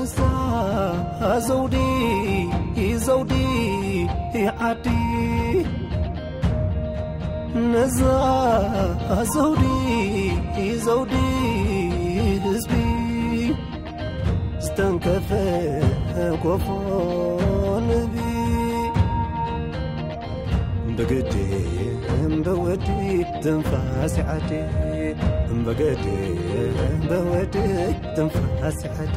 እዛ ዘውዲ፣ ዘውዲ ዓዲ፣ ነዛ ዘውዲ፣ ዘውዲ ህዝቢ፣ ዝተንከፈ ኮፎ ንቢ። እምበገዴ እምበወዲ ትንፋስ ዓዲ፣ እምበገዴ እምበወዲ ትንፋስ ዓዲ።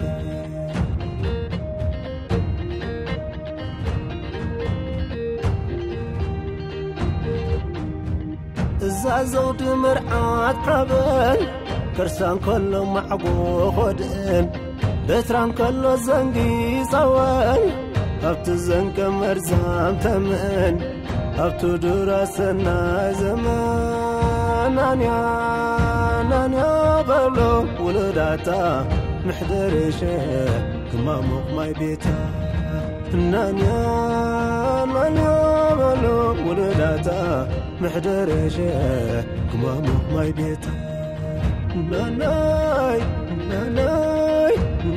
እዛ ዘውዲ መርዓት ሓበን፣ ከርሳ እንከሎ ማዕጎ ኾድእን፣ በትራ እንከሎ ዘንጊ ጸወን፣ ኣብቲ ዘንገ መርዛም ተመን፣ ኣብቲ ዱራ ሰናይ ዘመን። ናንያ፣ ናንያ በሎ ውሉዳታ፣ ምሕደርሸ ክማሙቕ ማይ ቤታ። ናንያ፣ ናንያ በሎ ውሉዳታ፣ ምሕደርሸ ክማሙቕ ማይ ቤታ። ናናይ፣ ናናይ፣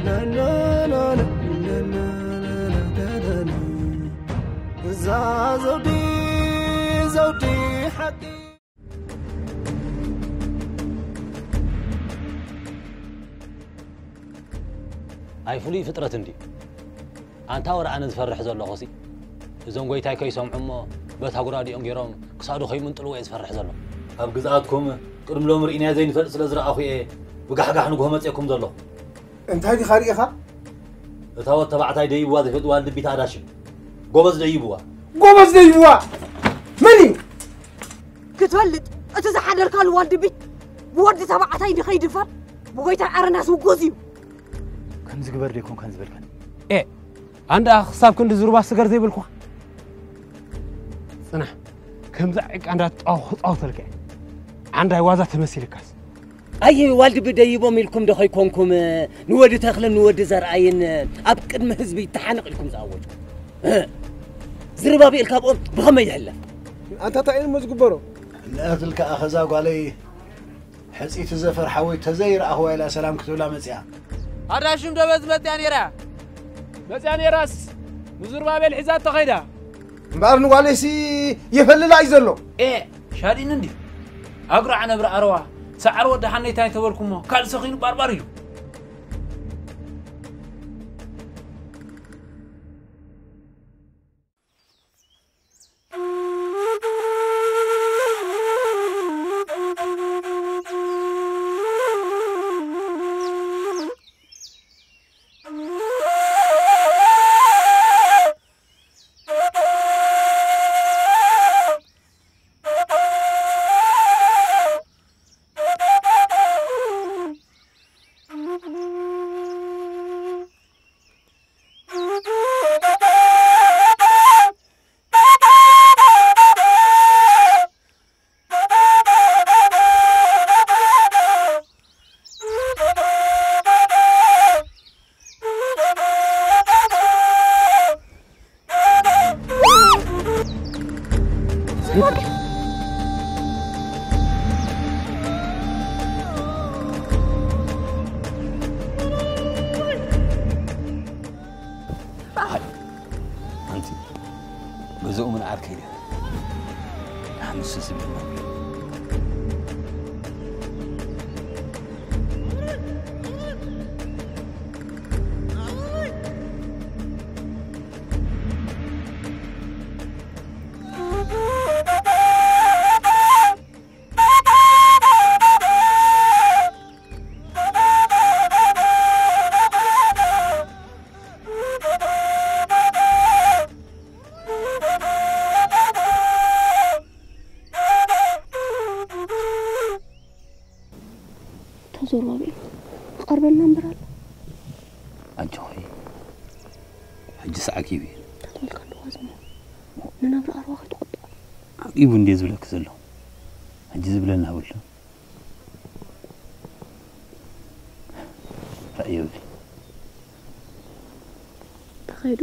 ናናናና፣ ናናናና። እዛ ዘውዲ፣ ዘውዲ ሓቂ። ኣይ ፍሉይ ፍጥረት እንድዩ። ኣንታ ወረ ኣነ ዝፈርሕ ዘለኹሲ፣ እዞም ጎይታይ ከይሰምዑ እሞ በታ ጉራዲኦም ገይሮም ክሳዱ ከይምንጥልዎ እየ ዝፈርሕ ዘለኹ። ኣብ ግዝኣትኩም ቅድሚ ሎሚ ርኢናዮ ዘይንፈልጥ ስለ ዝረኣኹ እየ ብጋሕጋሕ ንግሆ መፅየኩም ዘለኹ። እንታይ ዲኻ ርኢኻ? እታ ወድ ተባዕታይ ደይብዋ ዘይፈልጥዋ ልቢት ኣዳሽም። ጎበዝ ደይብዋ። ጎበዝ ደይብዋ? መን እዩ? ክትፈልጥ፣ እቲ ዝሓደርካሉ ዋልድቢት ብወዲ ተባዕታይ ንኸይድፈር ብጎይታ ኣረናስ ውጉዝ እዩ። ከምዚ ግበር ደይኮንካን ዝበልካኒ? ኤ፣ ኣንዳ ክሳብ ክንዲ ዝሩባ ስገር ዘይብልኳ። ጽናሕ፣ ከምዛ ዕቃ እንዳትጻወኹ ክጻወተልካ እየ። ዓንዳይ ዋዛ ተመሲልካስ። ኣየ ዋልድቢ ደይቦም ኢልኩም ዶ ኸይኮንኩም ንወዲ ተኽለን ንወዲ ዘርኣይን ኣብ ቅድሚ ህዝቢ ይተሓነቕ ኢልኩም ዝኣወጅኩም? እ፣ ዝርባቤል ካብኦም ብኸመይ ይሕለፍ? ኣንታ እንታይ እዩ እሞ ዝግበሮ? ንእኽል ከኣ ኸዛ ጓለይ ሕጺቲ ዘፈር ሓወይ ተዘይረኣኽዋ ኢላ ሰላም ክትብላ መጺኣ። ኣዳሽም ደበዝ መጺኣ ነይራ። መጺኣ ነይራስ ንዙርባቤል ሒዛቶ ኸይዳ። እምበኣር ንጓለይሲ የፈልላ እዩ ዘሎ። ኤ፣ ሻዲን እንዲ ኣጉራዕ ነብሪ ኣረዋ፣ ሰዓር ወዲ ሓነይታይ ተበልኩሞ፣ ካልሲ ኺኑ ባርባር እዩ። ኣንቲ ገዛኡ ምን ዓርከይ ድያ? ሓምስ ዝብል ተዘርባቢ እዩ። ክቐርበልና እምበር ኣሎ። ኣጆኺ፣ ሕጂ ሰዓት እዩ። ተተወልካ ኣለዋ ዝሞ። ንነብሪ ኣርዋ ከይትቆጥዖ። ዓቂቡ እንድየ ዝብለኪ ዘለኹ። ሕጂ ዝብለና የብሉን። ራእየብሊ። ተኸይዱ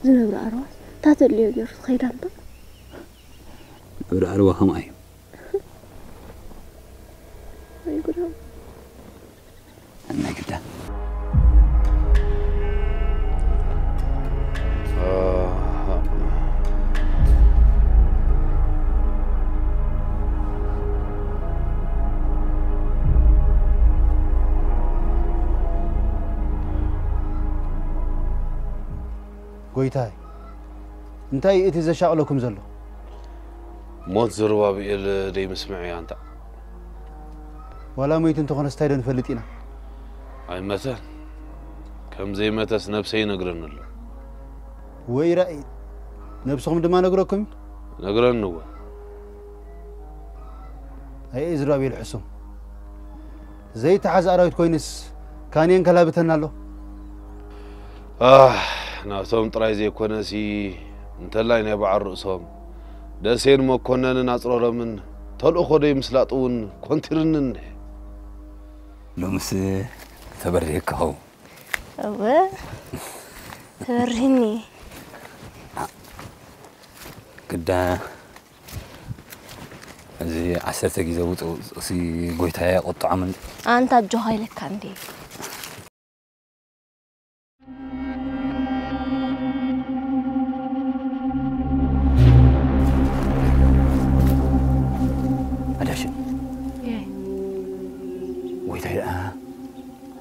ዝነብረ ኣርዋስ ታተልዮ ገይሩ ትኸይዳ እምበር። ነብረ ኣርዋ ከምኣ እዩ። ወይ ጉድ። ናይ ግዳ። ጎይታይ፣ እንታይ እቲ ዘሻቕለኩም ዘሎ? ሞት ዘሩባብኤል ደይምስምዕ እያ እንታ። ዋላ ሞይቱ እንተኾነስ እንታይ ዶ ንፈልጥ ኢና? ኣይመተን። ከም ዘይመተስ ነብሰይ ይነግረኒ ኣሎ። ወይ ራእይ፣ ነብስኹም ድማ ነግረኩም እዩ? ነግረኒ እወ። ኣየ ዘሩባብኤል ሕሱም። ዘይተሓዝ ኣራዊት ኮይኑስ ካንየን ከላብተና ኣሎ። ኣህ፣ ናቶም ጥራይ ዘይኮነሲ፣ እንተላይ ናይ በዓል ርእሶም፣ ደሴን መኮነንን ኣጽረሮምን ተልእኾ ደይ ምስላጥ እውን ኮንቲርኒ እኒሀ። ሎምስ ተበሪህካ ኸው። እወ፣ ተበሪህኒ። ግዳ እዚ ዓሰርተ ግዜ ውጽእ ውጽእሲ ጎይታየ ቁጥዖምን። ኣንታ ኣጆኻ ኢለካ እንዴ። ኣዳሽም። እየ። ጎይታይ ደኣ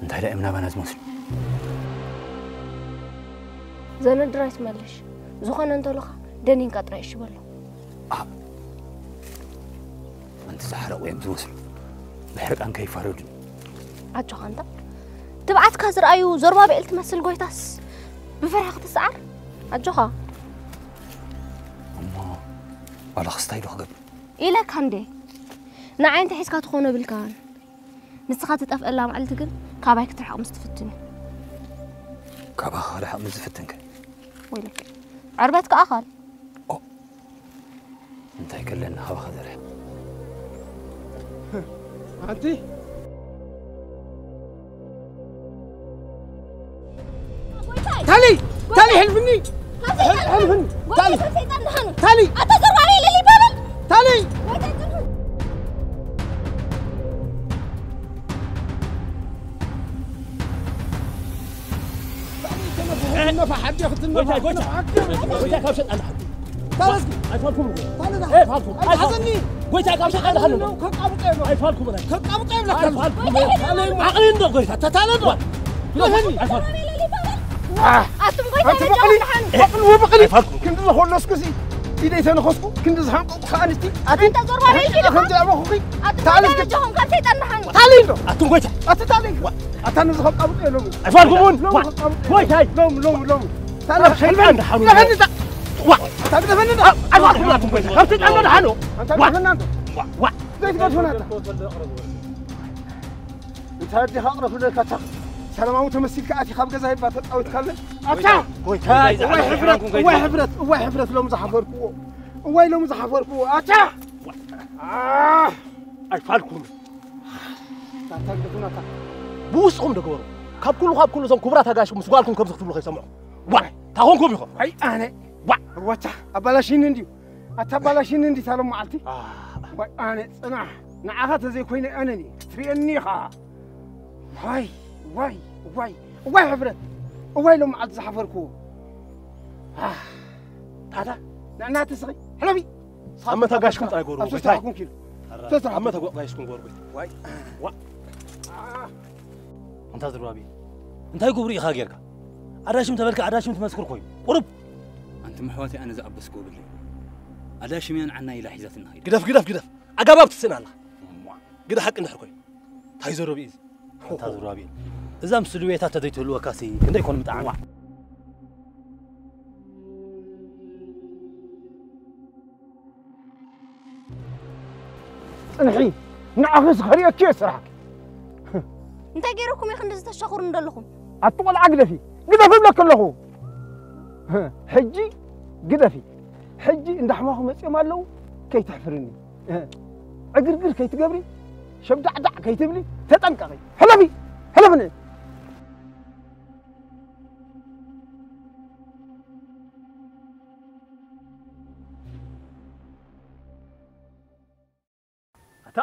እንታይ ደኣ እዮም ናባና ዝመስሉ? ዘነድር ኣይትመልሽ። ዝኾነ እንተሎኻ ደኒንካ ጥራይ እሺ በሎ። ኣ-፣ ኣንቲ ዝሓረቑ እዮም ዝመስሉ። ብሕርቃን ከይፋረዱን። ኣጆኻ እንታ። ትብዓትካ ዝረኣዩ ዘሩባብኤል ትመስል ጎይታስ ብፍርሒ ክትስዓር? ኣጆኻ። እሞ ዋላ ክስታይ ዶ ክገብር? ኢለካ እንዴ። ንዓይ እንተ ሒዝካ ትኾኖ ብልካን። ንስኻ ትጠፍአላ መዓልቲ ግን ካባይ ክትርሕቕ ምስ ትፍትን እዩ። ካባኻ ክርሕቕ ምስ ዝፍትን ከ? ወይለከ። ዕርበት ከኣ ኻል። ኦ፣ እንታይ ከለና ካባኻ ዘርሕቕ? ኣንቲ። ታሊ! ታሊ ሕልፍኒ! ሕልፍኒ! ታሊ! ታሊ! ኣታ ዘርባሪ ለሊ ባበል! ታሊ! ነፋ ሓዲ ክትነፋ ጎይታ፣ ጎይታ። ሓዲ። ጎይታ ካብ ሰይጣን ሓዲ። ታለስኪ። ኣይፋልኩም። ታለዳ። ኤ፣ ፋልኩም። ኣይፋልኩም። ሓዘኒ። ጎይታ ካብ ሰይጣን ሓዲ። ከቃብቀ ነው። ኣይፋልኩም። ከቃብቀ ነው። ኣይፋልኩም። ዓቕሊ እንዶ ጎይታ፣ ተታለ እንዶ። ይኸኒ። ኣይፋልኩም። ኣቱም ጎይታ ኣንቲ በቕሊ፣ በቕሊ ወበቕሊ። ኣይፋልኩም። ክንዲ ዝኾለስኩ ሲ፣ ኢደይ ተነኸስኩ፣ ክንዲ ዝሓንቀቁ ከኣንስቲ። ኣቲ ኣንተ ዞርባ በይ፣ ኪድ። ከምዚ ኣበኹኺ። ኣቱም ታለስኪ። ጎይታ ጆኹም ካብ ሰይጣን ድሓኑ። ታሊ እንዶ። ኣቱም ጎይታ። ኣቲ ታሊ። ኣታ ነዚ ከቃብቀ የሎም። ኣይፋልኩም እውን። ሎም ዋ፣ ከቃብቀ። ጎይታይ። ሎም፣ ሎም፣ ሎም። ታለ ካብ ሰይጣን ድሓኑ። ተፈንዳ። ዋ። ኣታ ግደፈኒ እንዶ። ኣይፋልኩም ኣቱም ጎይታ። ካብ ሰይጣን ድሓኑ። ኣንታ ዋ። ግደፈና እንዶ። ዋ፣ ዋ። ዘይትገድፉና ኣታ። እንታይ ኣዴኻ ኣቕረብ ለካ ኣታ። ሰላማዊ ተመሲልካ ኣቲ ካብ ገዛ ይባ ተጣዊትካለ። ኣታ። ጎይታ። እዋይ ሕፍረት፣ እዋይ ሕፍረት፣ እዋይ ሕፍረት ሎም ዝሓፈርክዎ። እዋይ ሎም ዝሓፈርክዎ። ኣታ። ኣህ! ኣይፋልኩም። ኣታ ግደፉና ኣታ። ብውስጥኹም ዶ ግበሩ። ካብ ኩሉ፣ ካብ ኩሉ እዞም ክቡራት ኣጋይሽኩም ምስ ጓልኩም ከምዚ ክትብሉ ከይሰምዑ። ዋ! እንታይ ኮንኩም ኢኹም? ኣይ ኣነ። ዋ! ወታ ኣባላሽኒ እንድዩ። ኣታ ኣባላሽኒ እንዲ ታሎም መዓልቲ። ዋ! ኣነ ጽናሕ። ንዓኻ ተዘይኮይነ ኣነ እንዲ ክትርእየኒ ኢኻ። ዋይ፣ ዋይ፣ ዋይ፣ ዋይ ሕፍረት። እዋይ ሎም መዓልቲ ዝሓፈርክዎ። ኣህ! ኣታ ንዕና ትስኺ። ሕለቢ! ኣብ መታ ጋሽኩም ጥራይ ጎሩ፣ ኣብ ጎይታይ። ሰስራሕኩም ኪሉ። ሰስራሕኩም። ኣብ መታ ጓ-፣ ጋሽኩም ጎሩ፣ ጎይታይ። ዋይ። ዋ። ኣንታ ዝሩባቤል፣ እንታይ ጉብሪ ኢኻ ጌርካ? ኣዳሽም ተበልካ፣ ኣዳሽም ትመስክር ኮይኑ። ቁሩብ። ኣንቱም ኣሕዋተይ፣ ኣነ ዝኣበስክዎ ብለይ። ኣዳሽም እያ ንዓና ኢላ ሒዛትና ኸይዳ። ግደፍ፣ ግደፍ፣ ግደፍ። ኣጋባብ ትስእን ኣለኻ። ግደ ሓቂ እንድሕር ኮይኑ። እንታይ ዘረቢ እዩ እዚ? ኣንታ ዝሩባቤል፣ እዛ ምስ ድቤታት ተዘይትህልወካሲ ክንደይ ኮን ምጣዕሚ። ጽንሒ፣ ንዓኺስ ከርእየኪ እየ ስራሕኪ። እንታይ ገይረኩም ኢኹም እንደዚ ተሻኹሩኒ ዘለኹም? ኣቲ ቆልዓ ግደፊ፣ ግደፊ እብለኪ ኣለኹ። ሕጂ ግደፊ። ሕጂ እንዳሕማኹ መጺኦም ኣለዉ፣ ከይትሕፍርኒ። ዕግርግር ከይትገብሪ፣ ሸብዳዕዳዕ ከይትብሊ ተጠንቀቒ። ሕለፊ፣ ሕለፊ ንዒ። ኣታ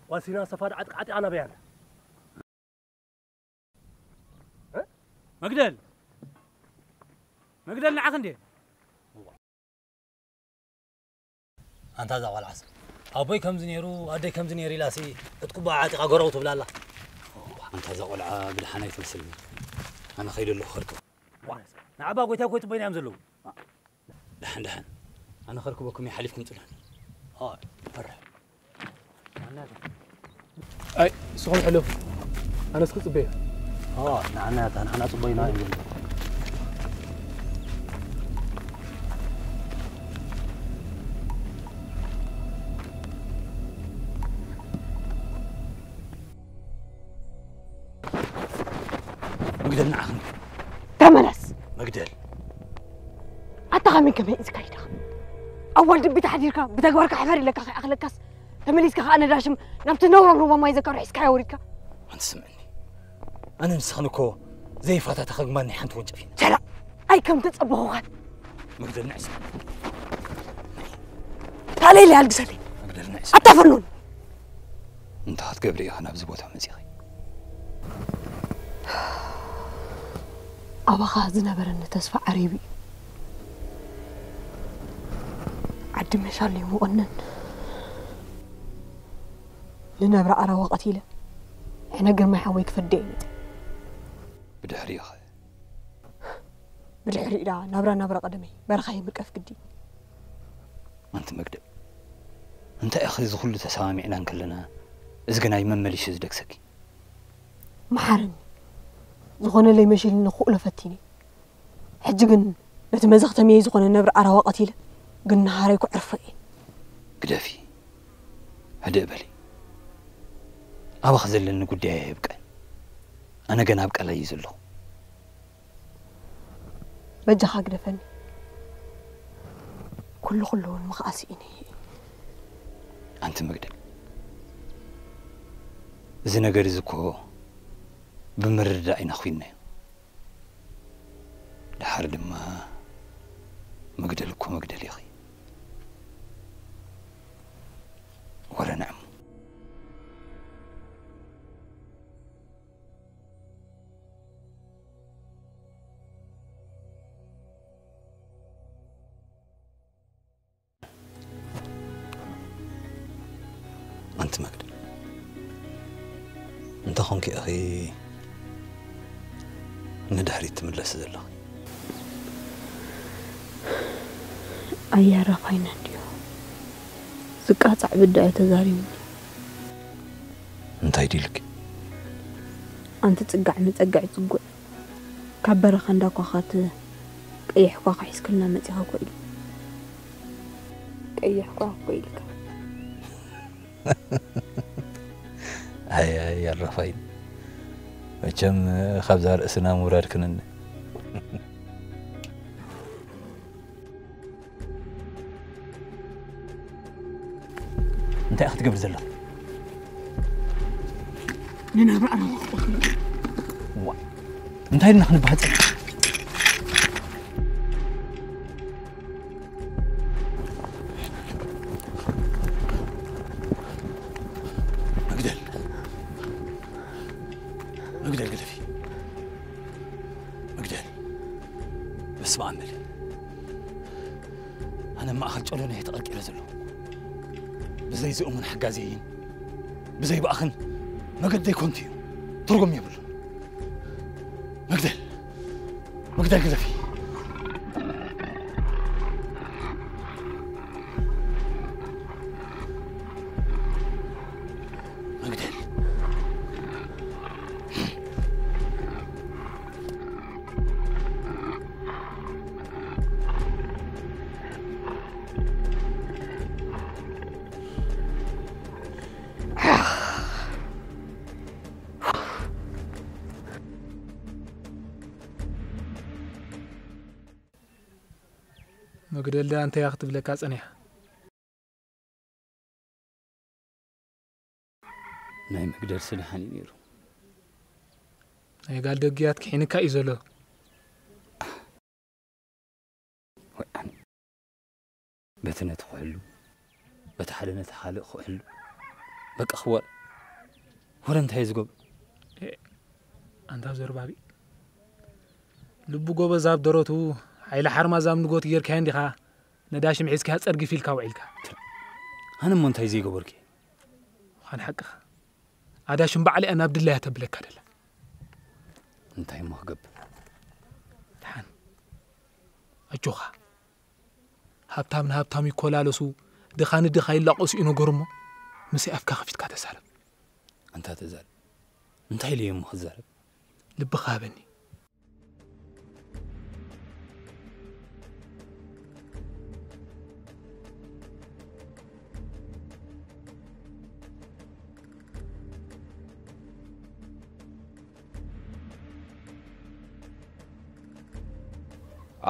ጓል ሲና ሰፋ ደዓጥ ዓጢቓ ናበይ ኣላ? እ? መግደል! መግደል ንዓኺ እንዴ? ኣንታ እዛ ቆልዓስ፣ ኣቦይ ከምዚ ነይሩ፣ ኣደይ ከምዚ ነይሩ ኢላሲ፣ ዕጥቁባ ዓጢቓ ጎረው ትብላ ኣላ። ኣንታ እዛ ቆልዓ ብደሓን ኣይትመስልን። ኣነ ከይደ ኣለኹ ከርቶ። ንዓባ ጎይታ እኮ ትበይና እዮም ዘለዉ። ደሓን ደሓን፣ ኣነ ከርክበኩም እየ፣ ሓሊፍኩም ጽናን። ኣይ፣ ፈርሕ። ኣይ፣ ንስኹም ሕለፉ። ኣነስ ክጽበየ። ንዓና ያታ፣ ንዓና ጽበዩና እዮም ዘለዉ። መግደል ንዓኽን። ተመለስ። መግደል። ኣታ ከመይ ከመይ እዩ ዝካይዳ? ኣዋል ድቢት ሓዲርካ ብተግባርካ ሕፈር ኢለካ ከይኣኽለካስ ተመሊስካ ከኣ ነዳሽም ናብቲ ነውራም ሩባ ማይ ዘካርሕ ሒዝካዮ ወሪድካ። ኣንቲ ስምዕኒ። ኣነ ንስኽን እኮ ዘይፋታተኸ ግማል ናይ ሓንቲ ወንጨፍ ኢና። ሸላ! ኣይ ከም ተጸበኹኻን። መግደል ንዕስ። ታለይ ለይ ኣልግሰለይ። መግደል ንዕስ። ኣታ ፈርኑን። እንታይ ክትገብሪ ኢኻ ናብዚ ቦታ መጺኺ? ኣባኻ ዝነበረኒ ተስፋ ዓሪቡ እዩ። ዓዲ መሻል እዩ ምቕንን። ንነብረ ኣራዋ ቀቲለ። ሕነ ግርማይ ሓወይ ክፈደ እየ መጺእ። ብድሕሪኡ ኸ? ብድሕሪኡ ደኣ ናብራ ናብራ ቀደመይ በረኻ ይምቀፍ ግዲ። ኣንቲ መግደል፣ እንታይ ኢኺ እዚ ኩሉ ተሰማሚዕና እንከለና እዚ ግናይ መመሊሱ ዝደግሰኪ? መሓረኒ። ዝኾነለይ መሺልኒ ክእሎ ፈቲነ። ሕጂ ግን ነቲ መዘኽተምየይ ዝኾነ ነብሪ ኣራዋ ቀቲለ ግን ነሃረይ ክዕርፎ እየ። ግደፊ። ህድእ በሊ። ኣባኺ ዘለኒ ጉዳይ ኣይብቀን። ኣነ ገና ኣብ ቃለይ እየ ዘለኹ። በጃኻ ግደፈኒ። ኩሉ ኩሉ እውን ምኽኣሲ እዩ ነይሩ። ኣንቲ መግደል፣ እዚ ነገር እዚ እኮ ብምርድዳእ ኢና ኮይንናዮ። ደሓር ድማ መግደል እኮ መግደል ኢኺ። ወረ ንዕሙ። ኣንቲ መግደል፣ እንታይ ኾንኪ ኢኺ ንድሕሪት ትምለሲ ዘለኺ? ኣያ ራፋይና እንድዩ ዝቃጻዕ ብድዐ ተዛሪቡኒ። እንታይ ዲልኪ? ኣንቲ ጽጋዕ መጸግዒ ጽጉዕ፣ ካብ በረኻ እንዳኳኻት ቀይሕ ኳኻ ሒዝክልና መጺኻ እኮ ኢሉ። ቀይሕ ኳኻ እኮ ኢልካ። ኣይ፣ ኣይ፣ ኣራፋይን። መቸም ካብዛ ርእስና ምውራድ ክንነ። እንታይ ኢኻ ትገብር ዘለኻ? ንናብራ ኣራዋ ክቆትሎ። ዋ፣ እንታይ ኢልና ክንበሃጸ? መግደል። መግደል ግደፊ። መግደል። በስመ ኣብ በሊ። ኣነ ኣብ ማእከል ጨሎነ እየ ተቐርቂረ ዘለኹ። ብዘይ ዝእሙን ሓጋዜይን ብዘይ ብኣኽን መገደይ ኮንቱ እዩ። ትርጉም የብሉን። መግደል። መግደል ግደፊ። መግደል። መግደል ደኣ እንታይ እያ ክትብለካ ጸኒሓ? ናይ መግደልሲ ደሓን እዩ ነይሩ። ናይ ጋል ደግያት ክሒንካ እዩ ዘሎ። ወይ ኣነ። በቲ ነቲ ክሕሉ፣ በቲ ሓደ ነቲ ካልእ ክሕሉ። በቃ ክወር-፣ ወረ እንታይ እዩ ዝገብሮ? ኤ፣ ኣንታ ዘርባቢ። ልቡ ጎበዝ ኣብ ደረቱ፣ ሓይሊ ሓርማዝ ኣብ ንጎቱ ጌርካዮ እንዲኻ፣ ነዳሽም ሒዝካያ ጸርጊፍ ኢልካ ውዒልካ። ኣነ እሞ እንታይ ዘይገበርኩ? ምዃን ሓቅኻ። ኣዳሽም ባዕላ እያ ናብ ድላያ ተብለካ ደላ። እንታይ እሞ ክገብር? ደሓን ኣጆኻ። ሃብታም ንሃብታም ይኮላለሱ፣ ድኻ ንድኻ ይላቆሱ እዩ ነገሩ እሞ፣ ምስይ ኣፍካ ከፊትካ ተዛረብ። ኣንታ ተዛረብ። እንታይ ኢለ እየ እሞ ክዛረብ? ልብኻ ሃበኒ።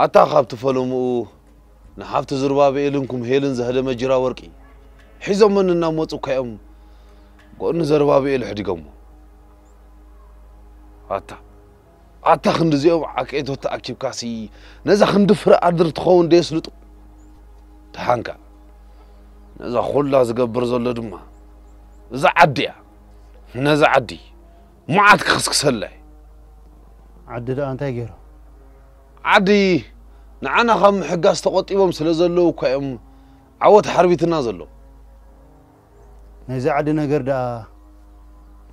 ኣታ ካብቲ ፈለምኡ ንሓፍቲ ዝሩባብኤልን ኩምሄልን ዘህደመ ጅራ ወርቂ ሒዞመን እናመጹ እኳ እዮም ጎኒ ዘሩባብኤል ኣሕዲጎሞ። ኣታ ኣታ ክንድዚኦም ዓቀይቶት ተኣኪብካሲ ነዛ ክንዲ ፍረ ኣድሪ ትኸውን ደየስልጡ? ደሓንካ ነዛ ኩላ ዝገብር ዘሎ ድማ እዛ ዓዲ እያ። ነዛ ዓዲ መዓት ክኽስክሰላ እየ። ዓዲ ደኣ እንታይ ገይሩ? ዓዲ ንዓና ካብ ምሕጋዝ ተቖጢቦም ስለ ዘለዉ እኳ እዮም ዓወት ሓርቢትና ዘሎ። ናይዚ ዓዲ ነገር ደኣ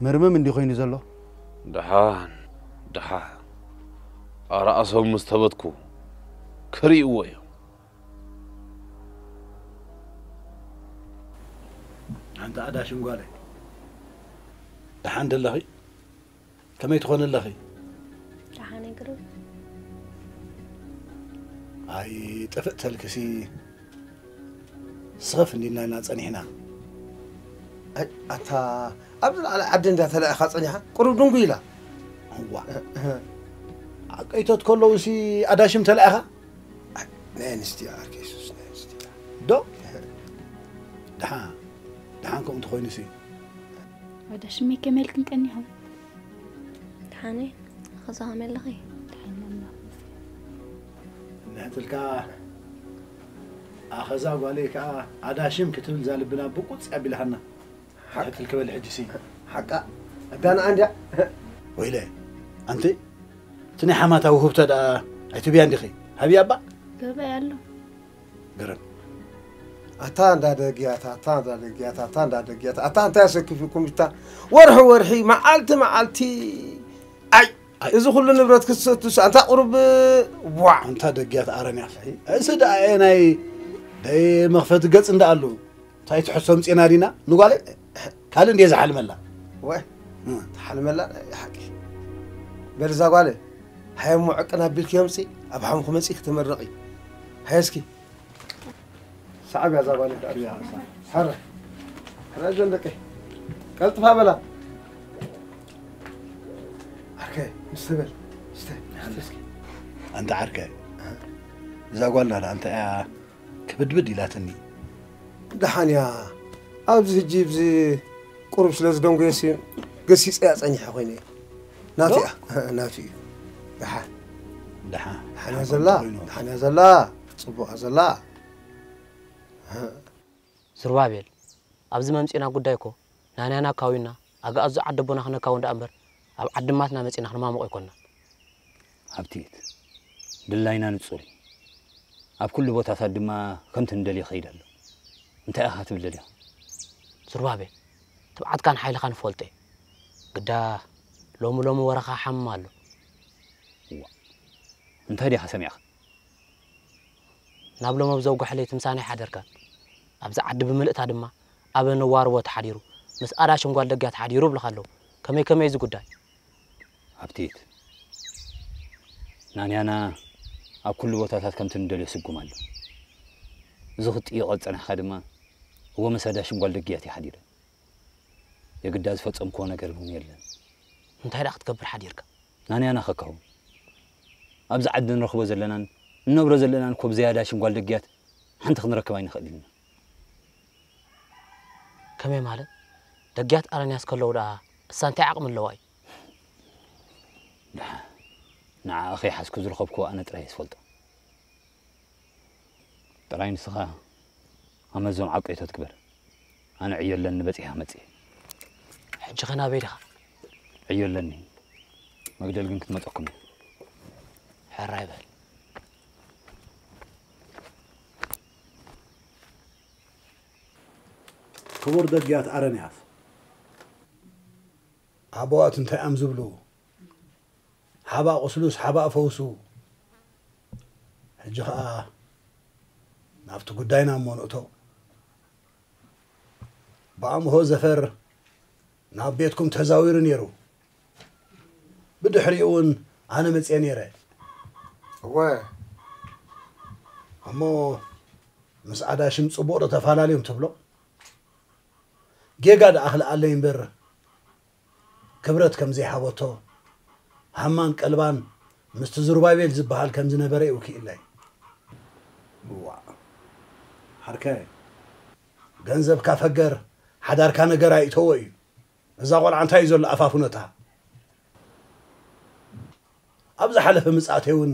መርመም እንዲ ኮይኑ ዘሎ? ደሓን፣ ደሓን። ኣራእሶም ምስ ተበትኩ ክርእይዎ እዮም። ኣንቲ ኣዳሽም ጓለይ፣ ደሓን ደለኺ? ከመይ ትኾኒ ኣለኺ? ደሓን እግሪ። ኣይ፣ ጥፍእ ተልክሲ ስኸፍ እንዲና ኢና ጸኒሕና። ኣይ፣ ኣታ ኣብዚ ላዕሊ ዓዲ እንዳተላኢኻ ጸኒሓ፣ ቁሩብ ድንጉ ኢላ። እዋ። ዓቀይቶት ከለውሲ ኣዳሽም ተላኢኻ? ኣይ፣ ናይ ኣንስትዮ ዓርከይ ሱስ፣ ናይ ኣንስትዮ። ዶ? ደሓን፣ ደሓን ከምኡ እንተኾይኑሲ። ኣዳሽመይ ከመይ ኢልክን ቀኒኹም? ደሓነይ፣ ኸዛ ከመይ ኣለኺ? ደሓን ኣምላኽ ይመስገን። ንሕትልካ ኣኸዛ ጓለይ ከኣ ኣዳሽም ክትብል እዛ ልብና ብቁጽ ኣቢላሃና። ሓቅ። ሕትል ክበል ሕጂሲ። ሓቃ። ኣዳና ኣንድያ። ወይለ፣ ኣንቲ፣ እቲ ናይ ሓማታ ውህብቶ ደኣ ኣይትብያ እንዲኺ? ሃብያ እባ? ገበያ ኣሎ። ገረም። ኣታ እንዳ ደግያታ፣ ኣታ እንዳ ደግያታ፣ ኣታ እንዳ ደግያታ፣ ኣታ እንታይ ኣሰኪፉኩም ብታ? ወርሒ ወርሒ፣ መዓልቲ መዓልቲ። ኣይ፣ ኣይ። እዚ ኩሉ ንብረት ክትሰቱስ፣ ኣንታ ቁሩብ፣ ዋዕ። ኣንታ ደግያት ኣረንያስ። ኣይ። እዚ ደኣ ናይ ደይ መኽፈቲ ገጽ እንዳ ኣሉ። እንታይ ትሕሶ ምጺና ዲና? ንጓለይ ካልእ እንድየ ዝሓልመላ። ወ፣ እም። ትሓልመላ? ናይ ሓቂ። በል እዛ ጓለይ፣ ሃየ እሞ ዕቅን ኣቢልኪ ኣምጺ፣ ኣብ ሓሙኺ መጺ ክትምረቒ። ሃየ እስኪ። ሰዓብ እያ እዛ ጓል። እያ፣ ሰዓብ። ሕረ። ሕረ እዘን ደቂ። ቀልጥፋ በላ። ዓርከ፣ ምስተ በል። ምስተ፣ ምስተ እስኪ። ኣንታ ዓርከ፣ እዛ ጓልና ደኣ እንታይ እያ ክብድብድ ኢላትኒ? ደሓን እያ። ኣብዚ ሕጂ፣ ብዚ ቁሩብ ስለ ዝደንጎየሲ፣ ገሲጸያ ጸኒሐ ኮይነ እየ። ናቱ ዶ? እያ። ናቱ እዩ። ደሓን። ደሓን። ደሓን እያ ደሓን ዘላ። ኮይኑ። ደሓን እያ ዘላ። ጽቡቕ እያ ዘላ። ዝሩባቤል፣ ኣብዚ መምጺእና ጉዳይ እኮ ናንያና ካውዩና ኣግኣዙ ዓዲ ኣቦና ክነካውን ደኣ እምበር፣ ኣብ ዓዲ ማትና መጺእና ክንማሙቕ ኣይኮንናን። ሃብትየት፣ ድላይና ንጹር እዩ። ኣብ ኩሉ ቦታታት ድማ ከምቲ ንደልዮ ይኸይድ ኣሎ። እንታይ ኢኻ ትብል ደሊኻ? ዝሩባቤል፣ ትብዓትካን ሓይልኻን እፈልጦ እየ። ግዳ ሎሚ ሎሚ ወረኻ ሓምም ኣሎ። እዋ፣ እንታይ ዲኻ ሰሚዕኻ? ናብ ሎሚ ኣብ ዘውግሐለይ ትምሳን ኣይሓደርካን። ኣብዚ ዓዲ ብምልእታ ድማ ኣበ ነዋርቦ ተሓዲሩ፣ ምስ ኣዳሽም ጓል ደግያ ተሓዲሩ እብልኻ ኣለዉ። ከመይ ከመይ እዚ ጉዳይ? ሃብትየት፣ ናንያና ኣብ ኩሉ ቦታታት ከምቲ ንደልዮ ስጉም ኣሎ። እዚ ክትጥይቖ ዝጸናሕካ ድማ፣ እወ፣ ምስ ኣዳሽም ጓል ደግያት እየ ሓዲረ። የግዳ ዝፈጸምክዎ ነገር እውን የለን። እንታይ ደኣ ክትገብር ሓዲርካ? ናንያና ከካው። ኣብዚ ዓዲ ንረኽቦ ዘለናን እንነብሮ ዘለናን እኮ ብዘይ ኣዳሽም ጓል ደግያት ሓንቲ ክንረክብ ኣይንኽእል ኢልና። ከመይ ማለት? ደግያት ኣረንያስ ከለዉ ደኣ እሳ እንታይ ዓቕሚ ኣለዋ እዩ? ደሓ፣ ንዓኣ ከይሓዝኩ ዝረኸብክዎ ኣነ ጥራይ እየ ዝፈልጦ። ጥራይ ንስኻ ኣመዞም ዓቀይቶት ግበር። ኣነ ዕዮ ኣለኒ በጺሐ ክመጽእ እየ። ሕጂ ኸ ናበይ ዲኻ? ዕዮ ኣለኒ። መግደል ግን ክትመጸኩም እየ። ሕራይ በል። ክቡር ደግያት ኣረንያስ፣ ኣቦዋት እንታይ እዮም ዝብሉ? ሓባእ ቁስሉስ ሓባእ ፈውሱ። ሕጂ ኸኣ ናብቲ ጉዳይና እሞ ንእቶ። ብኣምሆ ዘፈር ናብ ቤትኩም ተዛዊሩ ነይሩ። ብድሕሪኡ እውን ኣነ መፅየ ነይረ። እወ። እሞ ምስ ኣዳሽም ፅቡቕ ዶ ተፈላለዮም ትብሎ? ጌጋ ደኣ ክልኣለይ እምበር ክብረት ከም ዘይሃበቶ፣ ሃማን ቀልባን ምስቲ ዙርባቤል ዝበሃል ከም ዝነበረ እዩ ክኢለይ። እዋ፣ ሓርከይ፣ ገንዘብካ ፈገር፣ ሓዳርካ ነገር ኣይእተዎ እዩ። እዛ ቆልዓ እንታይ እዩ ዘሎ ኣፋፍኖታ? ኣብ ዝሓለፈ ምጽኣተይ እውን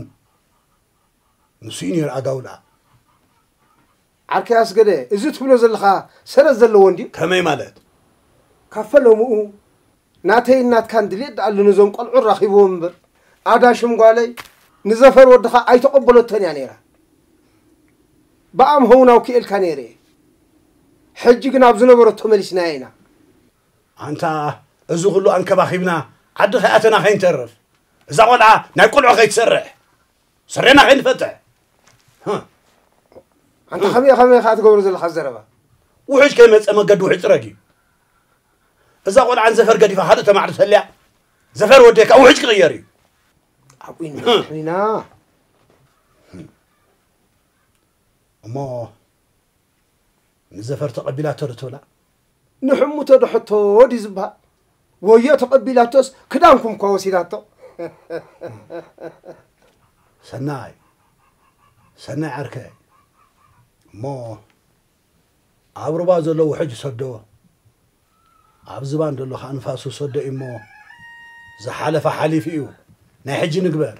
ንሱ እዩ ነይሩ ኣጋውላ። ዓርከይ ኣስገደ፣ እዚ ትብሎ ዘለኻ ሰረት ዘለዎ እንድዩ። ከመይ ማለት? ካብ ፈለምኡ ናተይን ናትካን ድሌት ደኣሉ ነዞም ቆልዑ ራኺብዎም እምበር፣ ኣዳሽም ጓለይ ንዘፈር ወድኻ ኣይተቐበለቶን እያ ነይራ። ብኣምሆ እውን ኣውኪኤልካ ነይረ እየ። ሕጂ ግን ኣብ ዝነበረቶ መሊስናያ ኢና። ኣንታ፣ እዚ ኩሉ ኣንከባኺብና ዓዲ ከይኣተና ከይንተርፍ፣ እዛ ቆልዓ ናይ ቆልዑ ከይትሰርሕ፣ ስረና ከይንፈትሕ። ኣንታ፣ ከመይ ከመይ ከኣ ትገብሮ ዘለኻ ዘረባ? ውሕጅ ከይመጸ መገዲ ውሕጅ ጽረግ እዩ። እዛ ቆልዓ ንዘፈር ገዲፋ ካልእ ተማዕዶ ተልያ፣ ዘፈር ወደይ ከኣ ውሕጅ ክቕየር እዩ። ኣብኡ ኢና። እሞ ንዘፈር ተቐቢላቶ ዶ ትብላ? ንሕሙቶ ዶ ሕቶ ድዩ ዝበሃል? ወዮ ተቐቢላቶስ ክዳንኩም እኳ ወሲዳቶ። ሰናይ፣ ሰናይ ዓርከይ። እሞ ኣብ ሩባ ዘሎ ውሕጅ ሰዶ፣ ኣብ ዝባን ዘሎ ኸኣ ንፋሱ ሰዶ እሞ፣ ዝሓለፈ ሓሊፉ እዩ። ናይ ሕጂ ንግበር።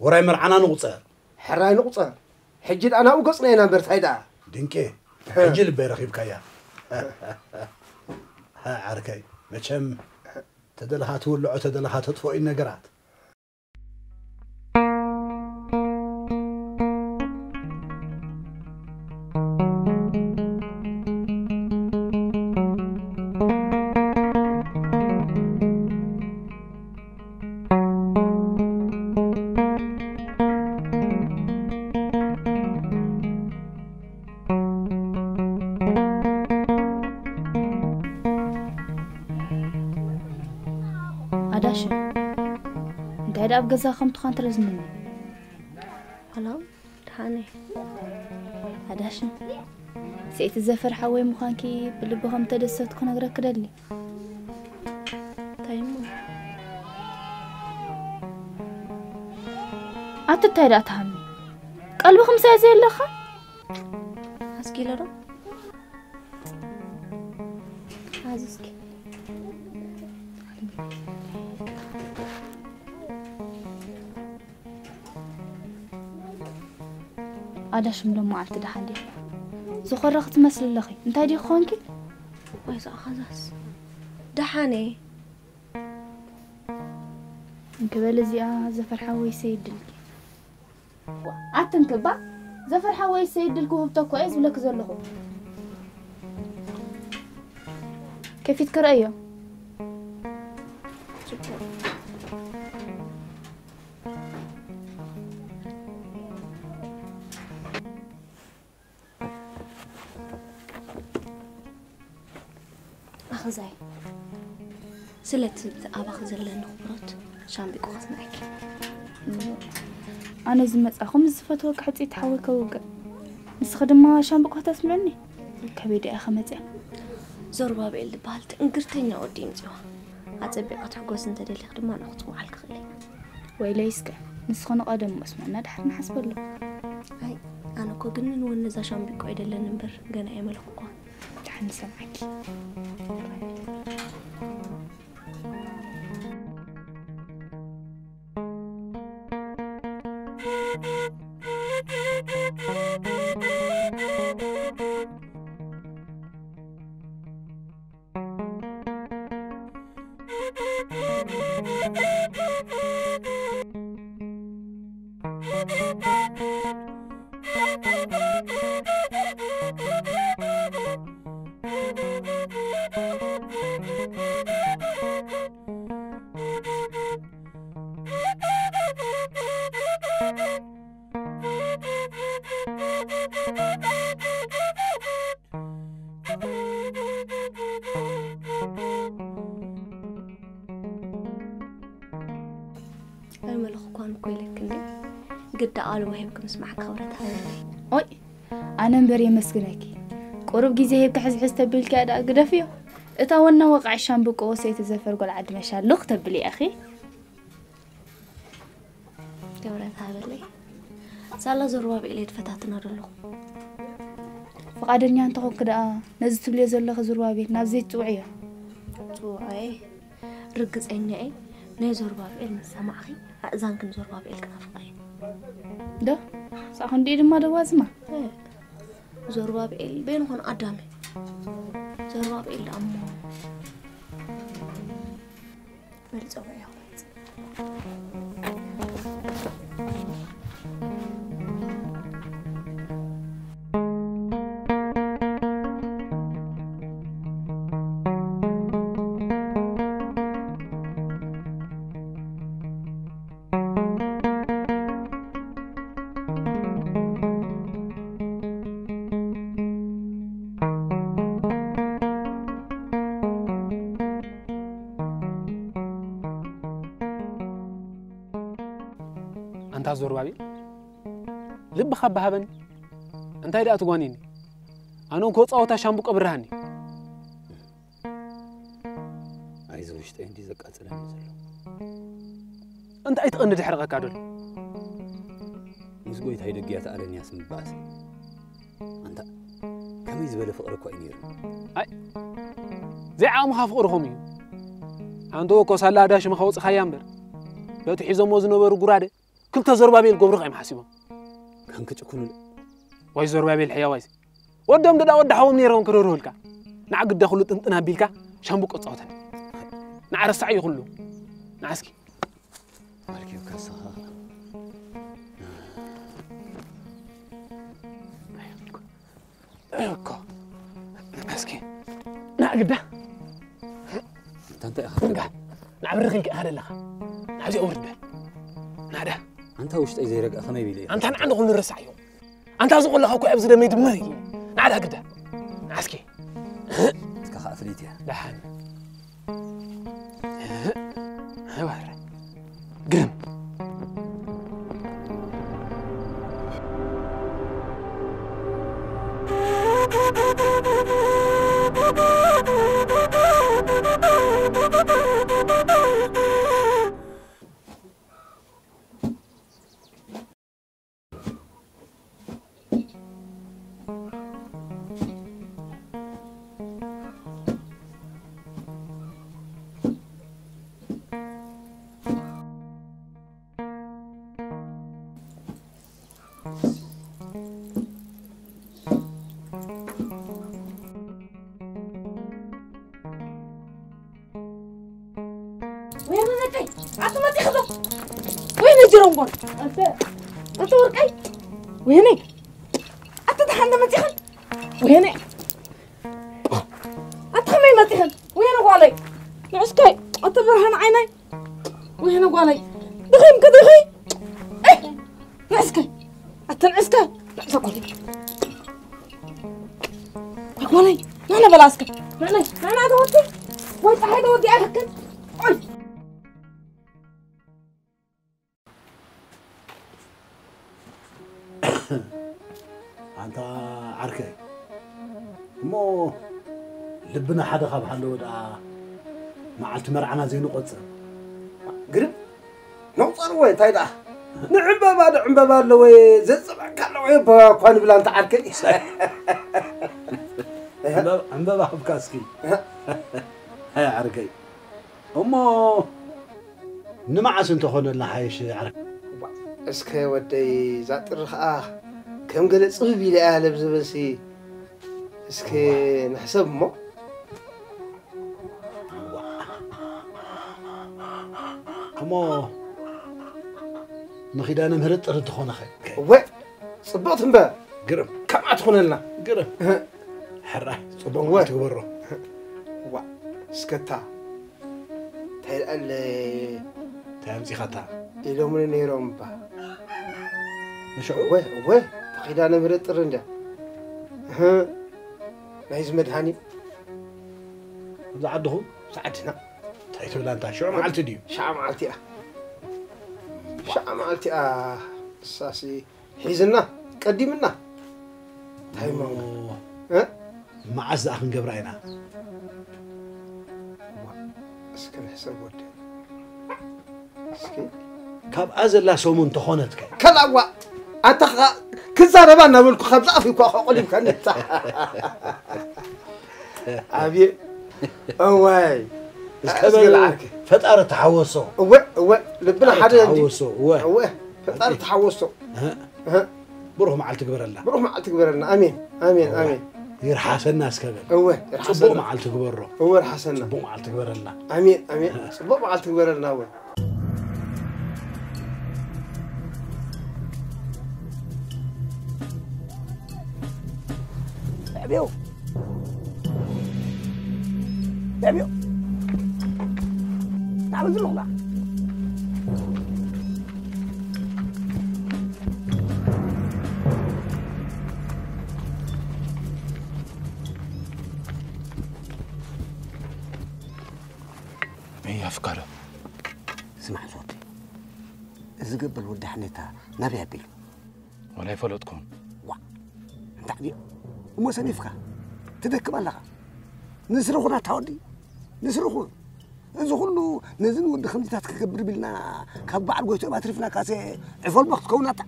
ውራይ መርዓና ንቑጸር። ሕራይ ንቑጸር። ሕጂ ደኣ ናብኡ ገጽና ኢና እምበር ታይ ደኣ። ድንቄ፣ ሕጂ ልበይ ረኺብካያ። ዓርከይ፣ መቸም ተደለኻ ትውልዖ፣ ተደለኻ ተጥፍኦ እዩ ነገራት። ኣዳሽም፣ እንታይ ደኣ ኣብ ገዛ ከም ትዃን ትረዝምኒ? ሰላም፣ ደሓን እየ። ኣዳሽም፣ ሰይቲ ዘፈር ሓወይ ምዃንኪ ብልቢ ከም ተደሰትኩ ክነግረኪ ደሊ። እንታይ እሞ? ኣቲ እንታይ ደኣ ትሃሚ? ቀልብኺ ምሳይ ዘየለኻ? ኣስጊለ ዶ? ሓዚ እስኪ። ኣዳሽም ሎም መዓልቲ ደሓን ዲኺ? ዝኾረኺ ትመስሊ ኣለኺ። እንታይ ዲኺ ኾንኪ? ዋይ፣ እዛ ኸዛስ። ደሓን እየ። እንክበል እዚኣ ዘፈር ሓወይ ሰይድልኪ። ኣትንክባ፣ ዘፈር ሓወይ ሰይድልኪ ውህብቶ እኮ እየ ዝብለኪ ዘለኹ። ከፊትኪ ረእዮ። ኣኽዛይ፣ ስለቲ ኣብቲ ኣባኺ ዘለኒ ኣኽብሮት ሻምብቆ ከስምዓኪ። ኣነ ዝመጻኹ ምስ ዝፈትወኪ ሕጽይቲ ሓወይ ከውግዕ፣ ንስኺ ድማ ሻምብቆ ከተስምዕኒ? ከበይ ደኣ ኢኺ መጺኣ? ዞርባብኤል ዝበሃል ትእንግርተኛ ወዲ ይምጽዋ። ኣጸቢቕካ ትሕጎስ እንተደሊኺ ድማ ንኽጽውዓልኪ ክእል እየ። ወይለይ እስከ፣ ንስኺ ንቐደም እሞ ስምዕና ድሓር ንሓስበሉ። ኣይ፣ ኣነ እኮ ግን ንወን ነዛ ሻምብቆ ኣይደለን እምበር፣ ገና ኣይመለኽኳን። ደሓን ንሰምዓኪ። ኣይመለኽኳን እኮ ኢለኪ እንዴ። ግዳ ኣልቦ ሂብኪ ምስማዕኪ ክብረት ሃበለይ። ኦይ፣ ኣነ እምበር የመስግነኪ። ቁሩብ ግዜ ሂብኪ ሕዝሕዝ ተቢልኪ ደኣ ግደፍዮ። እታ ወና ወቕዒ ሻምብቆ ወሰይቲ ዘፈር ጓል ዓዲ መሻልኽ ተብሊ ኢኺ። ክብረት ሃበለይ። ሳላ ዞርባብኤል እየ ድፈታትና ዘለኹ። ፍቓደኛ እንተኾንኪ ደኣ ነዚ ትብልዮ ዘለኺ ዞርባብኤል ናብ ዘይት ጽውዕዮ። ጽውዓይ። ርግጸኛ እየ፣ ናይ ዞርባብኤል ምስ ሰማዕኺ፣ ኣእዛንኪ ንዞርባብኤል ክኸፍታ እየ። ዶ? ሳኹ እንዲኡ ድማ ደዋዝማ? እ፣ ዞርባብኤል በይኑ ኾነ ኣዳመ። ዞርባብኤል ደኣ እሞ በሊ ጸውዕዮ። ኣንታ ዞርባቤል፣ ልብኻ ባሃበኒ። እንታይ ደኣ ትጓኒኒ? ኣነ እንኮ ጻወታ ሻምቡቆ ብርሃኒ። ኣይ፣ እዚ ውሽጠይ እንዲ ዘቃጽለኒ ዘሎ። እንታይ ትቐንዲ ድሕርቐካ ደሎ? ምስ ጎይታይ ደግያ ተኣለንያስ ምባእሲ። ኣንታ፣ ከመይ ዝበለ ፍቕሪ እኮ እዩ ነይሩ። ኣይ፣ ዘይዓቕምኻ ፍቕርኹም እዩ። ኣንተ እኮ ሳላ ኣዳሽምኻ ወጽኻያ እምበር፣ በቲ ሒዞሞ ዝነበሩ ጉራደ ክልተ ዘሩባቤል ገብሩኻ እዮም ሓሲቦም። ከም ክጭኩኑሉ። ወይ ዘሩባቤል ሕያዋይሲ። ወዶም ደዳ ወዲ ሓዎም ነይሮም ክረርሁልካ። ንዓ ግዳ ኩሉ ጥንጥን ኣቢልካ ሻምቡቆ ጻወተን። ንዓ ረሳዕ እዩ ኩሉ። ንዓ እስኪ። ማልኪው ካሳኻ። እኮ። እስኪ። ንዓ ግዳ። እንታ እንታይ ኢኻ እንጋ። ትብል? ንዓ ብርኽ ኢልካ ኢኻ ደለኻ። ናብዚ ኣውርድ በል። ናዳ። ኣንታ ውሽጠይ ዘይረግኣ ከመይ ቢለ እዩ? ኣንታ ንዓ ንኹሉ ረሳዕ እዩ። ኣንታ እዚ ቆለኻ እኮ ኣብዚ ደመይ ድምር እዩ። ናዳ ግዳ። ንዓ እስኪ። እስካ ኸዓ ፍልይቲ እያ። ደሓን። ሃባረ። ግርም። ወይኔ ወርቀይ፣ ኣቲ መጺኺ ዶ? ወይኔ ጅሮምቦን፣ ኣንተ፣ ኣንተ ወርቀይ፣ ወይኔ፣ ኣቲ ደሓን ዶ መጺኽን? ወይኔ፣ ኣቲ ከመይ መጺኽን? ወይኔ ጓለይ፣ ንዑስከይ፣ ኣቲ ብርሃን ዓይነይ፣ ወይኔ ጓለይ፣ ድኺምኪ ዲኺ? እህ! ንዕስከ! ኣቲ ንዕስከ! ንዕሰ ጓለይ! ወይ ጓለይ! ንዕነ በላ እስከ! ንዕነ! ንዕነ ኣተወቲ! ወይ ፀሓይ ተወዲኣ ይሕክል! ኦይ! ኣንታ ዓርከይ፣ እሞ ልብና ሓደ ካብ ሃለወ ደኣ መዓልቲ መርዓና ዘይንቖጽር። ግርም፣ ነቑጸርዎ እንታይ ደኣ? ንዕምበባ፣ ንዕምበባ ኣለወ፣ ዘጽብዕካ ኣለወ፣ እባ እኳ ንብል ኣንታ ዓርከይ። ዕምበባ፣ ዕምበባ ሃብካ እስኪ። ሃይ ዓርከይ። እሞ ንመዓስ እንተኾነልና ሓይሽ ዓርከይ? እዋ፣ እስከ ወደይ፣ እዛ ጥሪ ኸኣ ከም ገለ ጽብብ ኢለ እያ ለብዝብልሲ። እስከ እዋ። ንሕሰብ እሞ። እዋ። እሞ ንኺዳነ ምህረት ጥሪ እንተኾነ ኸ? እወ፣ ጽብቕቲ እምበር። ግርም። ከምኣ ትኾነልና። ግርም። እህ። ሕራይ፣ ጽቡቕ እወ። መዓልቲ ግበሮ። እዋ፣ እስከታ። እንታይ ደኣ ኣለ? እንታይ ኣምጺኻታ? ኢሎምኒ ነይሮም እባ። ንሽዑ? እወ፣ እወ፣ ተኺዳ ነብረ ጥሪ እንድያ። እህ፣ ናይዚ መድሃኒ። ኣብዚ ዓድኹም? ኣብዚ ዓድና። እንታይ ትብል ኣንታ? ሽዑ መዓልቲ ድዩ? ሽዓ መዓልቲ እያ። ሻዕ መዓልቲኣ እሳሲ ሒዝና ቀዲምና። እንታይ እሞ? እ? መዓስ ደኣ ክንገብራ ኢና? እዋ፣ እስከ ንሕሰብ ወዲ። እስኪ። ካብኣ ዘላ ሰሙን ተኾነትከ? ከላዋ፣ ኣታ ኸ-፣ ክዛረባ እናበልኩ ካብዛ ኣፍ እኳ ከቑሊምካኒ። ኣብየ፣ እዋይ። እስከ እስከ በል፣ ልዓልክ። ፈጣሪ ተሓወሶ። እወ፣ እወ፣ ልብና ፈጣሪ ሓደ እንዲ። ተሓወሶ፣ እወ። እወ፣ ፈጣሪ ተሓወሶ። እህ። እህ። ብሩኽ መዓልቲ ግበረልና። ብሩኽ መዓልቲ ግበረልና። ኣሜን፣ ኣሜን፣ እወ። ኣሜን። ይርሓሰና እስከ በል። እወ፣ ይርሓሰና። ጽቡቕ መዓልቲ ግበሮ። እወ፣ ይርሓሰና። ጽቡቕ መዓልቲ ግበረልና። ኣሜን፣ ኣሜን። እህ። ጽቡቕ መዓልቲ ግበረልና፣ እወ። ብዕብዮ። ብዕብዮ። ናበዚ ኣለኹ ደኣ። እይ ኣፍቃሪ። ስማዕ ዞቲ፣ እዚ ገበል ወዲ ሓኔታ ናበይ ኣቢሉ? ዋላ ኣይፈለጥኩን። ዋ፣ እንታይ ድዩ? እሞ ሰኒፍካ ትደክም ኣለኻ። ንስሪ ኹን ኣታ ወዲ፣ ንስሪ ኹን። እዚ ኹሉ ነዚ ንወዲ ከምዚታት ክገብር ቢልና ካብ በዓል ጎይትኦም ኣትሪፍናካሰ ዕፈልቦ ክትከውን ኣታ።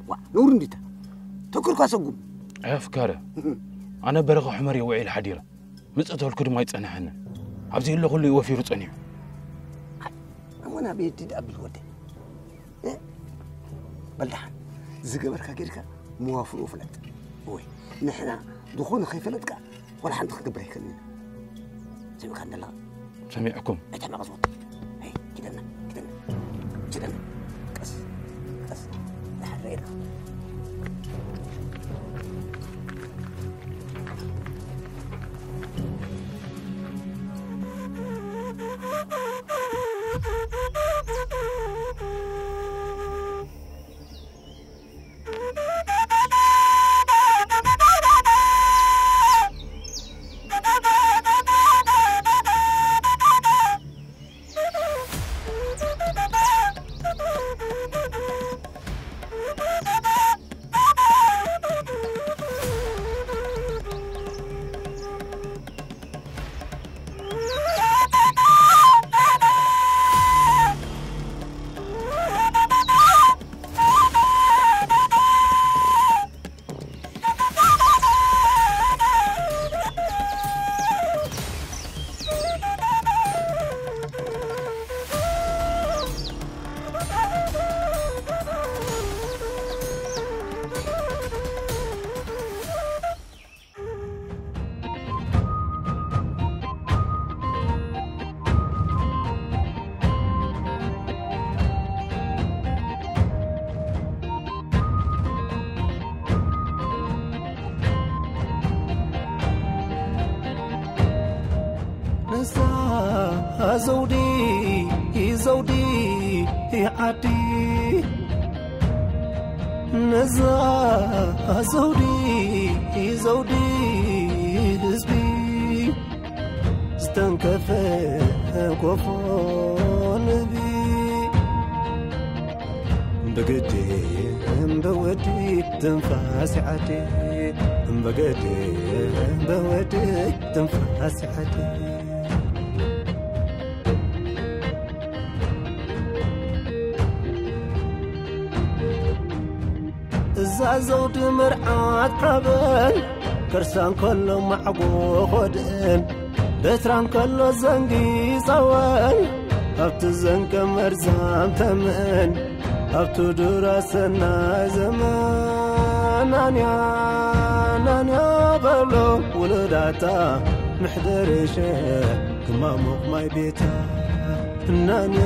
ዋ፣ ነውሪ እንዲታ። ተኩርካ ሰጉም። ኣይ ኣፍቃሪ፣ ኣነ በረኻ ሑመር እየ ውዒለ ሓዲረ። ምጽእ ተበልኩ ድማ ኣይጸንሐንን። ኣብዚ ዘለኹሉ እዩ ወፊሩ ጸኒሑ። እሞ ናበይ ድድ ኣብል ወደይ? እ? በል ደሓን፣ ዝገበርካ ጌርካ መዋፍሩ ፍለጥ። ወይ ንሕና ዝኾነ ከይፈለጥካ ዋላ ሓንቲ ክንገብር ኣይክእልን ኢና። ሰሚዕካ እንደለኻ? ሰሚዕኩም። ኣይተናቐጽ ወደይ። ኣይ፣ ኪደና፣ ኪደና፣ ኪደና። ቀስ፣ ቀስ። ደሓን ርኤና። ነዛ ዘውዲ፣ ዘውዲ ዓዲ፣ ነዛ ዘውዲ፣ ዘውዲ ህዝቢ፣ ዝተንከፈ ኮፎ ንቢ። ብግዲ እምበወዲ ትንፋስ ዓዲ፣ ብግዲ እምበወዲ ትንፋስ ዓዲ። እዛ ዘውዲ መርዓት ሓበን፣ ከርሳ እንከሎ ማዕጎ ኾድእን፣ በትራ እንከሎ ዘንጊ ጸወን፣ ኣብቲ ዘንቀ መርዛም ተመን፣ ኣብቲ ዱራ ሰናይ ዘመን። ናንያ፣ ናንያ በሎ ውሉዳታ፣ ምሕደር ሸ ግማሞቕ ማይ ቤታ። ናንያ፣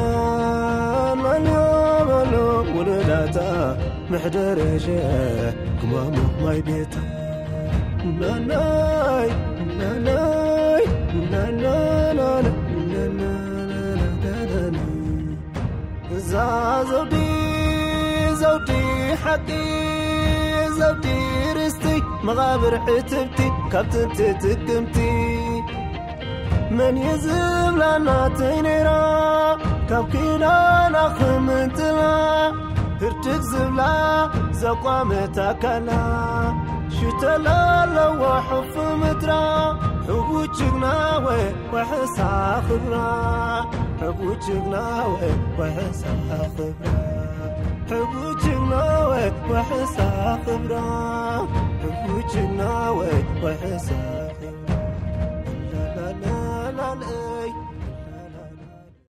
ናንያ በሎ ውሉዳታ፣ ምሕደር ሸ ግማሞቕ ማይ ቤታ። ናናይ፣ ናናይ፣ ናናናና፣ ናናናና። እዛ ዘውዲ፣ ዘውዲ ሓቂ፣ ዘውዲ ርስቲ፣ መቓብር ዕትብቲ፣ ካብ ጥንቲ ጥቅምቲ። መን እዩ ዝብላ ናተይ ነይራ፣ ካብ ኪዳና ክምንጥላ። ዝብላ ዘቋመት ኣካላ ሽተላ ኣለዎ ሕፉ ምድራ ሕቡ ጅግና ወይ ወሕሳ ክብራ ሕቡ ጅግና ወይ ወሕሳ ክብራ ሕቡ ጅግና ወይ ወሕሳ ክብራ ሕቡ ጅግና ወይ ወሕሳ